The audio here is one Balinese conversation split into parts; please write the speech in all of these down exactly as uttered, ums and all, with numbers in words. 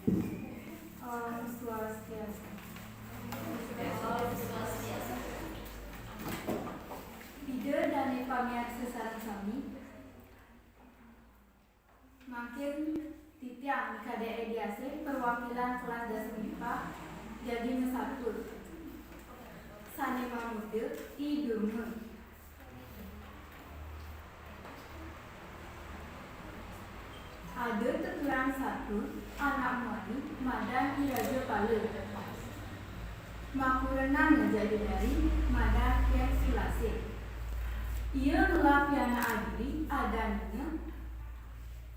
Om Swastiastu. Ida dané pamiarsa sami-sami, mangkin titiang Kadék Rédiasih, perwakilan kelas dasar mipa, jagi masatur. Sané mamurda I Durma. Ada teturan satua anak muani madan I Rajapala. Makurenan ngajak dedari madan Kén Sulasih. Ia ngelah pianak adiri adanina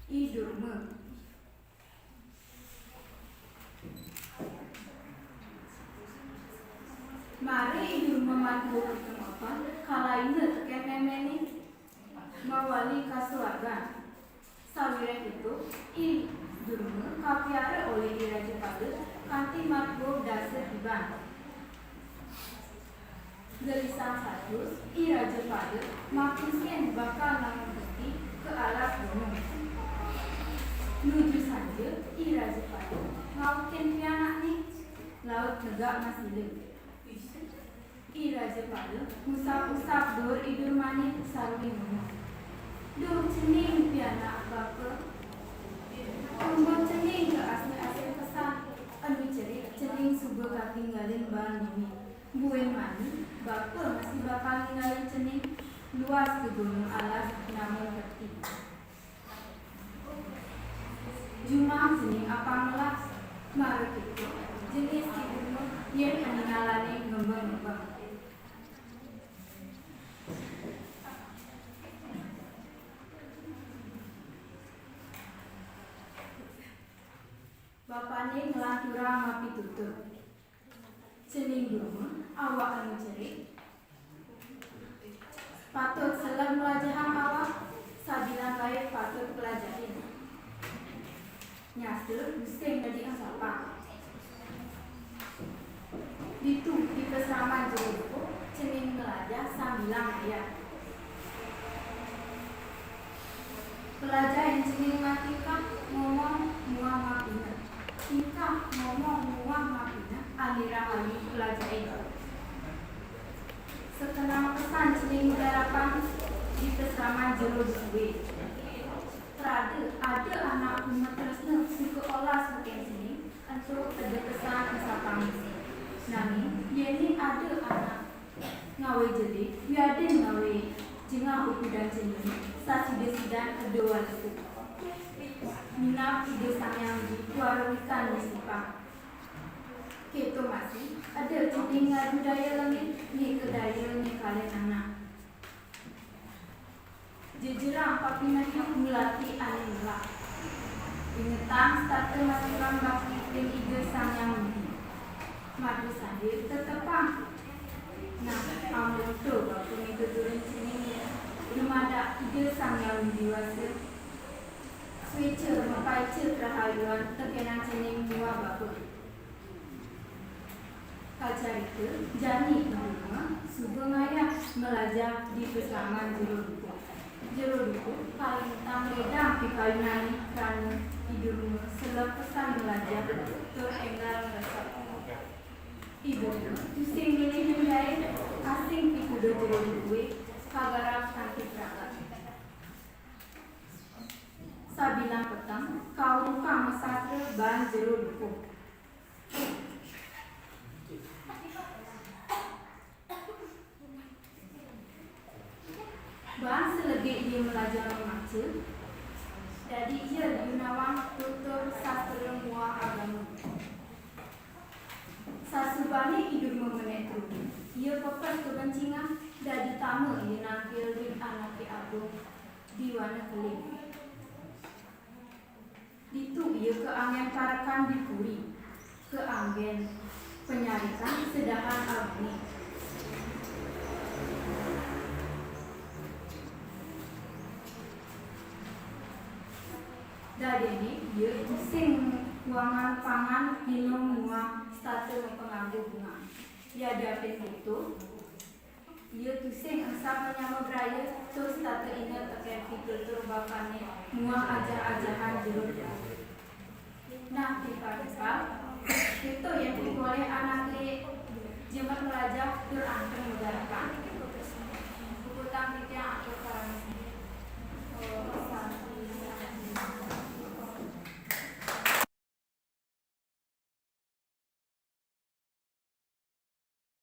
I Durma. Mara I Durma matua ketemoton, kalaina tekén méméné mawali kasuargan. Sawiréh kéto, I Durma kapiara olih I Rajapala kanti matua dasa tiban. Gelisang satua, I Rajapala mapisin bakal namun peti ka alas gunung. Nuju sanja, I Rajapala ngaukin pianakné, laut negak masila. I Rajapala ngusap-usap duur I Durmané sarwi ngomong, "Duh cening pianak bapa, tumbuh cening ka asih-asih pesan, enu cerik cening suba katinggalin baan mimi. Buin mani, bapa masih bakal ninggalin cening luas ka gunung alas namun peti." Jumah cening apang melah, mara kéto jenis I Durma yén peningalané ngembang-ngembang. Bapané nglanturang mapitutur. Cening Durma, awak anu cerik, patut seleb mlajahang awak, sabilang baé patut pelajahin. Nyata tusing dadi engsapang. Ditu di pasraman Jero Dukuh, cening mlajah sambilang ngayah. Pelajahin cening matingkah, ngomong muah mapineh. Tingkah, ngomong muah mapineh ané rahayu pelajahin. Sekenang pesan cening magarapan di pasraman Jero Dukuhé. Prada ada anak kumat tresna suka olas tekén cening, ento eda pesan engsapang. Nanging yéning ada anak ngawé jelé, wiadin ngawé jengah ukudan cening, sasida-sidan eda waresa. Minab Ida Sang Hyang Widhi tuara wikan nistipang. Kéto masih, eda cening ngadu daya lengit, ngéka daya nyekalin anak. Jejerang papineh ngulati ané ngelak. Ingetang setata maturang bakti ring Ida Sang Hyang Widhi. Madusané tetepang. Nah, amonto bapa mituturin cening dumadak Ida Sang Hyang Widhi Wasa, suéca mapaica karahayuan tekénang cening muah bapa. Kacarita, jani I Durma suba ngayah malajah di pasraman Jero Dukuh. Jero Dukuh kalintang ledang pikayunané krana I Durma seleb pesan malajah tur énggal ngresep. I Durma tusing milih nu jait, asing pituduh Jero Dukuhé, kagarap kanti pragat. Sabilang peteng, kaurukang masastra baan Jero Dukuh. Baan salegé ia malajah mamaca, dadi ia diunawang tutur sastra muah agama. Sasubané I Durma menék trudu, ia pepes kabencingan, dadi tama ia nangkil ring Anaké Agung di Wana Keling. Ditu ia kaanggén parekan di puri, kaanggén panyarikan sedahan aguné. Dadiné ia tusing kuangan pangan, nginum muah setata mapanganggo bungah. Yadiapin kéto, ia tusing engsap manyama braya tur setata inget tekén pitutur bapané muah ajah-ajahan Jero Dukuh. Nah, timpal